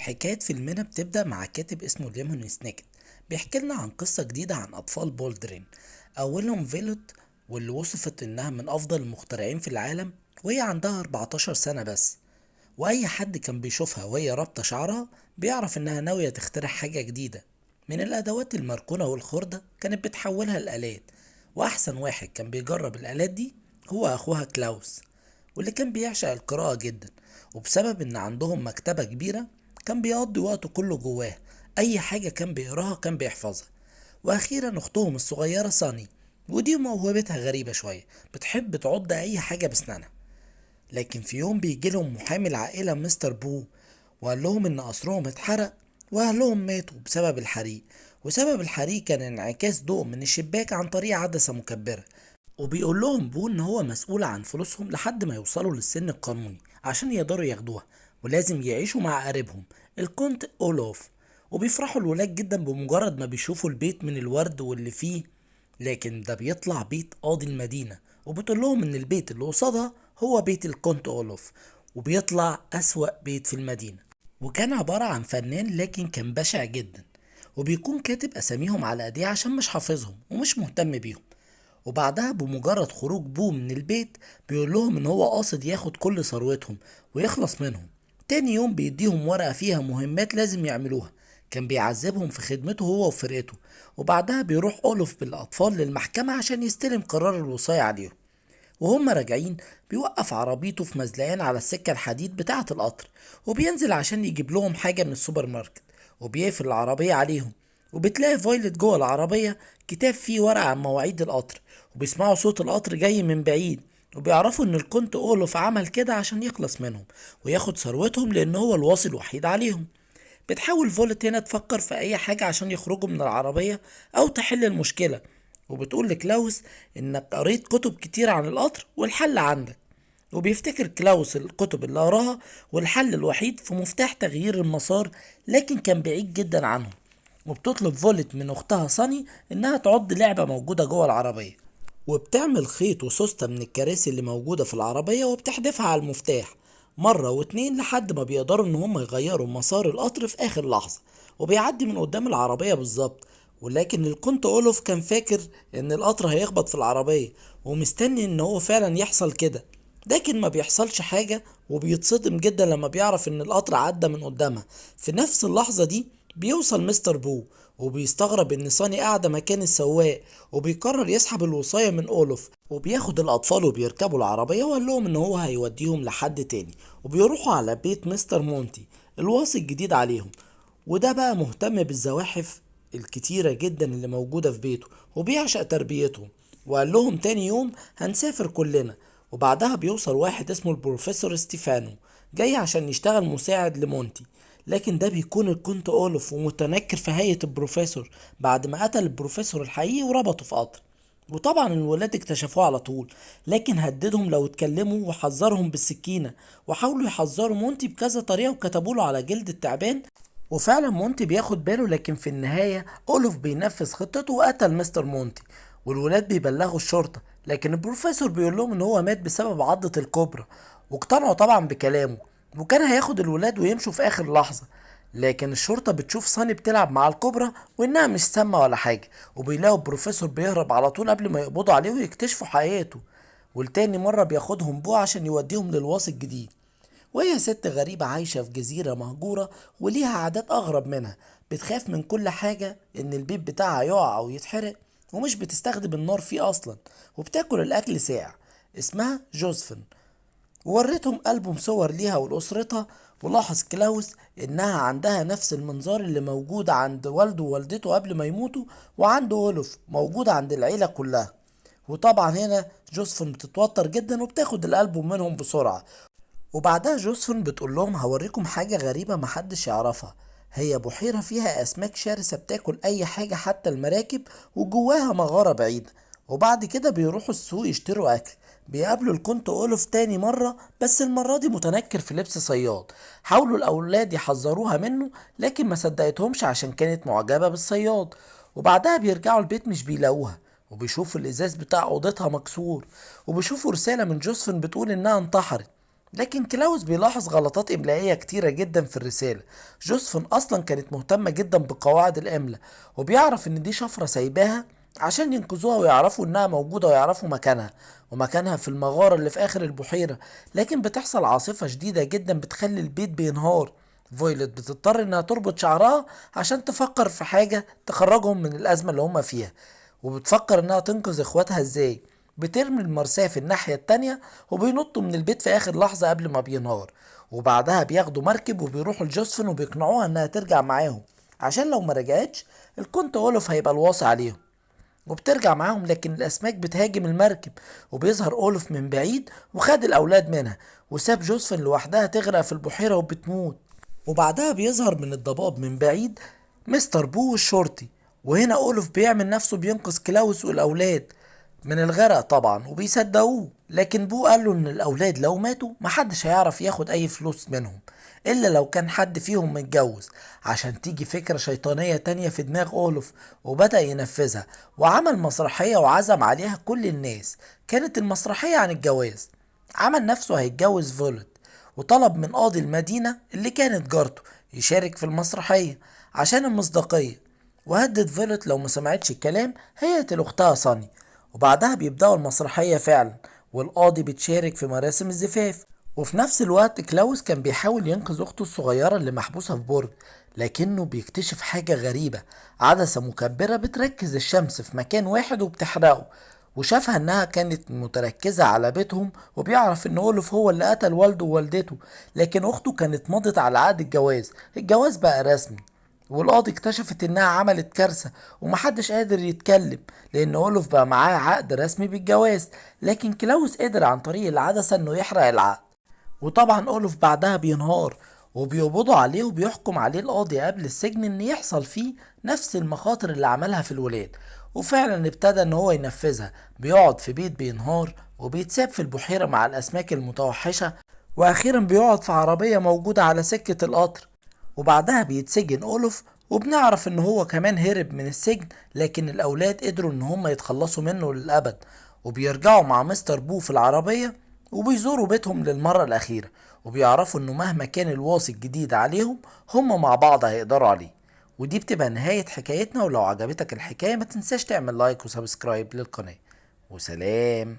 حكاية فيلمنا بتبدأ مع كاتب اسمه ليمون سنيكت، بيحكي لنا عن قصة جديدة عن أطفال بولدرين. أولهم فيلوت، واللي وصفت إنها من أفضل المخترعين في العالم وهي عندها 14 سنة بس، وأي حد كان بيشوفها وهي رابطة شعرها بيعرف إنها ناوية تخترع حاجة جديدة. من الأدوات المركونة والخردة كانت بتحولها لآلات، وأحسن واحد كان بيجرب الآلات دي هو أخوها كلاوس، واللي كان بيعشق القراءة جدا، وبسبب إن عندهم مكتبة كبيرة كان بيقضي وقته كله جواها، أي حاجة كان بيقراها كان بيحفظها. وأخيرا أختهم الصغيرة ساني، ودي موهبتها غريبة شوية، بتحب تعض أي حاجة بسنانها. لكن في يوم بيجي لهم محامي العائلة مستر بو، وقال لهم إن قصرهم اتحرق وأهلهم ماتوا بسبب الحريق، وسبب الحريق كان انعكاس ضوء من الشباك عن طريق عدسة مكبرة. وبيقول لهم بو إن هو مسؤول عن فلوسهم لحد ما يوصلوا للسن القانوني عشان يقدروا ياخدوها، ولازم يعيشوا مع قريبهم الكونت أولوف. وبيفرحوا الولاد جدا بمجرد ما بيشوفوا البيت من الورد واللي فيه، لكن ده بيطلع بيت قاضي المدينة، وبتقول لهم إن البيت اللي قصادها هو بيت الكونت أولوف، وبيطلع أسوأ بيت في المدينة. وكان عبارة عن فنان لكن كان بشع جدا، وبيكون كاتب أساميهم على أيديه عشان مش حافظهم ومش مهتم بيهم. وبعدها بمجرد خروج بو من البيت بيقول لهم إن هو قاصد ياخد كل ثروتهم ويخلص منهم. تاني يوم بيديهم ورقة فيها مهمات لازم يعملوها، كان بيعذبهم في خدمته هو وفرقته. وبعدها بيروح أولوف بالأطفال للمحكمة عشان يستلم قرار الوصاية عليهم. وهم راجعين بيوقف عربيته في مزلقان على السكة الحديد بتاعة القطر، وبينزل عشان يجيب لهم حاجة من السوبر ماركت، وبيقفل العربية عليهم. وبتلاقي فايلت جوه العربية كتاب فيه ورقة عن مواعيد القطر، وبيسمعوا صوت القطر جاي من بعيد، وبيعرفوا ان الكونت أولوف عمل كده عشان يخلص منهم وياخد ثروتهم لان هو الواصي الوحيد عليهم. بتحاول فولت هنا تفكر في اي حاجة عشان يخرجوا من العربية او تحل المشكلة، وبتقول لكلاوس انك قريت كتب كتير عن القطر والحل عندك. وبيفتكر كلاوس الكتب اللي قراها والحل الوحيد في مفتاح تغيير المسار، لكن كان بعيد جدا عنهم. وبتطلب فولت من اختها ساني انها تعض لعبة موجودة جوه العربية، وبتعمل خيط وسوستة من الكراسي اللي موجودة في العربية وبتحدفها على المفتاح مرة واتنين لحد ما بيقدروا ان هم يغيروا مسار القطر في اخر لحظة، وبيعدي من قدام العربية بالظبط. ولكن الكونت أولوف كان فاكر ان القطر هيخبط في العربية ومستني ان هو فعلا يحصل كده، لكن ما بيحصلش حاجة، وبيتصدم جدا لما بيعرف ان القطر عدى من قدامها. في نفس اللحظة دي بيوصل مستر بو، وبيستغرب ان ساني قاعدة مكان السواق، وبيقرر يسحب الوصاية من أولوف، وبياخد الأطفال وبيركبوا العربية وقال لهم ان هو هيوديهم لحد تاني، وبيروحوا على بيت مستر مونتي الواصي الجديد عليهم. وده بقى مهتم بالزواحف الكتيرة جدا اللي موجودة في بيته وبيعشق تربيتهم، وقال لهم تاني يوم هنسافر كلنا. وبعدها بيوصل واحد اسمه البروفيسور ستيفانو جاي عشان يشتغل مساعد لمونتي، لكن ده بيكون الكونت أولوف ومتنكر في هيئة البروفيسور بعد ما قتل البروفيسور الحقيقي وربطه في قطر. وطبعا الولاد اكتشفوه على طول، لكن هددهم لو اتكلموا وحذرهم بالسكينة، وحاولوا يحذروا مونتي بكذا طريقة وكتبوا له على جلد التعبان، وفعلا مونتي بياخد باله. لكن في النهاية أولوف بينفذ خطته وقتل مستر مونتي، والولاد بيبلغوا الشرطة، لكن البروفيسور بيقول لهم ان هو مات بسبب عضة الكوبرا، واقتنعوا طبعا بكلامه، وكان هياخد الولاد ويمشوا في اخر لحظة، لكن الشرطة بتشوف ساني بتلعب مع الكوبرا وانها مش سامة ولا حاجة، وبيلاقوا البروفيسور بيهرب على طول قبل ما يقبضوا عليه ويكتشفوا حقيقته. والتاني مرة بياخدهم بو عشان يوديهم للواصي الجديد، وهي ست غريبة عايشة في جزيرة مهجورة وليها عادات أغرب منها، بتخاف من كل حاجة إن البيت بتاعها يقع أو يتحرق، ومش بتستخدم النار فيه أصلا، وبتاكل الأكل ساقع. اسمها جوزفين. ووريتهم ألبوم صور ليها ولأسرتها، ولاحظ كلاوس إنها عندها نفس المنظار اللي موجود عند والده ووالدته قبل ما يموتوا، وعند أولوف موجود عند العيلة كلها. وطبعا هنا جوزفين بتتوتر جدا وبتاخد الألبوم منهم بسرعة. وبعدها جوزفين بتقول لهم هوريكم حاجة غريبة محدش يعرفها، هي بحيرة فيها أسماك شرسة بتاكل أي حاجة حتى المراكب، وجواها مغارة بعيدة. وبعد كده بيروحوا السوق يشتروا أكل، بيقابلوا الكونت أولوف تاني مرة، بس المرة دي متنكر في لبس صياد. حاولوا الأولاد يحذروها منه لكن ما صدقتهمش عشان كانت معجبة بالصياد. وبعدها بيرجعوا البيت مش بيلاقوها، وبيشوفوا الإزاز بتاع أوضتها مكسور، وبيشوفوا رسالة من جوزفين بتقول إنها انتحرت. لكن كلاوس بيلاحظ غلطات إملائية كتيرة جدا في الرسالة. جوزفين أصلا كانت مهتمة جدا بقواعد الإملاء، وبيعرف إن دي شفرة سايباها عشان ينقذوها ويعرفوا إنها موجودة ويعرفوا مكانها، ومكانها في المغارة اللي في آخر البحيرة. لكن بتحصل عاصفة شديدة جدا بتخلي البيت بينهار. فويلت بتضطر إنها تربط شعرها عشان تفكر في حاجة تخرجهم من الأزمة اللي هما فيها، وبتفكر إنها تنقذ إخواتها إزاي. بترمي المرساة في الناحية التانية وبينطوا من البيت في آخر لحظة قبل ما بينهار. وبعدها بياخدوا مركب وبيروحوا لجوزفين وبيقنعوها إنها ترجع معاهم، عشان لو ما رجعتش الكونت أولوف هيبقى الواصي عليهم. وبترجع معاهم، لكن الأسماك بتهاجم المركب، وبيظهر أولوف من بعيد وخد الأولاد منها وساب جوزفين لوحدها تغرق في البحيرة وبتموت. وبعدها بيظهر من الضباب من بعيد مستر بو والشرطي، وهنا أولوف بيعمل نفسه بينقذ كلاوس والأولاد من الغرق طبعا وبيصدقوه. لكن بو قال له ان الاولاد لو ماتوا محدش هيعرف ياخد اي فلوس منهم الا لو كان حد فيهم متجوز، عشان تيجي فكرة شيطانية تانية في دماغ أولوف وبدأ ينفذها، وعمل مسرحية وعزم عليها كل الناس. كانت المسرحية عن الجواز. عمل نفسه هيتجوز فيولت، وطلب من قاضي المدينة اللي كانت جارته يشارك في المسرحية عشان المصداقية، وهدد فيولت لو ما سمعتش الكلام هيقتل أختها صاني. وبعدها بيبدأوا المسرحية فعلا، والقاضي بتشارك في مراسم الزفاف. وفي نفس الوقت كلاوس كان بيحاول ينقذ أخته الصغيرة اللي محبوسة في برج، لكنه بيكتشف حاجة غريبة، عدسة مكبرة بتركز الشمس في مكان واحد وبتحرقه، وشافها انها كانت متركزة على بيتهم. وبيعرف ان أولوف هو اللي قتل والده ووالدته، لكن اخته كانت مضت على عقد الجواز. الجواز بقى رسمي، والقاضي اكتشفت انها عملت كارثة ومحدش قادر يتكلم لان أولوف بقى معاه عقد رسمي بالجواز. لكن كلاوس قدر عن طريق العدسة انه يحرق العقد. وطبعا أولوف بعدها بينهار وبيقبضوا عليه، وبيحكم عليه القاضي قبل السجن ان يحصل فيه نفس المخاطر اللي عملها في الولاد، وفعلا ابتدى ان هو ينفذها. بيقعد في بيت بينهار، وبيتساب في البحيرة مع الأسماك المتوحشة، وأخيرا بيقعد في عربية موجودة على سكة القطر. وبعدها بيتسجن أولوف، وبنعرف ان هو كمان هرب من السجن، لكن الأولاد قدروا ان هم يتخلصوا منه للأبد، وبيرجعوا مع مستر بو في العربية وبيزوروا بيتهم للمرة الأخيرة، وبيعرفوا انه مهما كان الواصي الجديد عليهم هم مع بعض هيقدروا عليه. ودي بتبقى نهاية حكايتنا، ولو عجبتك الحكاية ما تنساش تعمل like و subscribe للقناة. وسلام.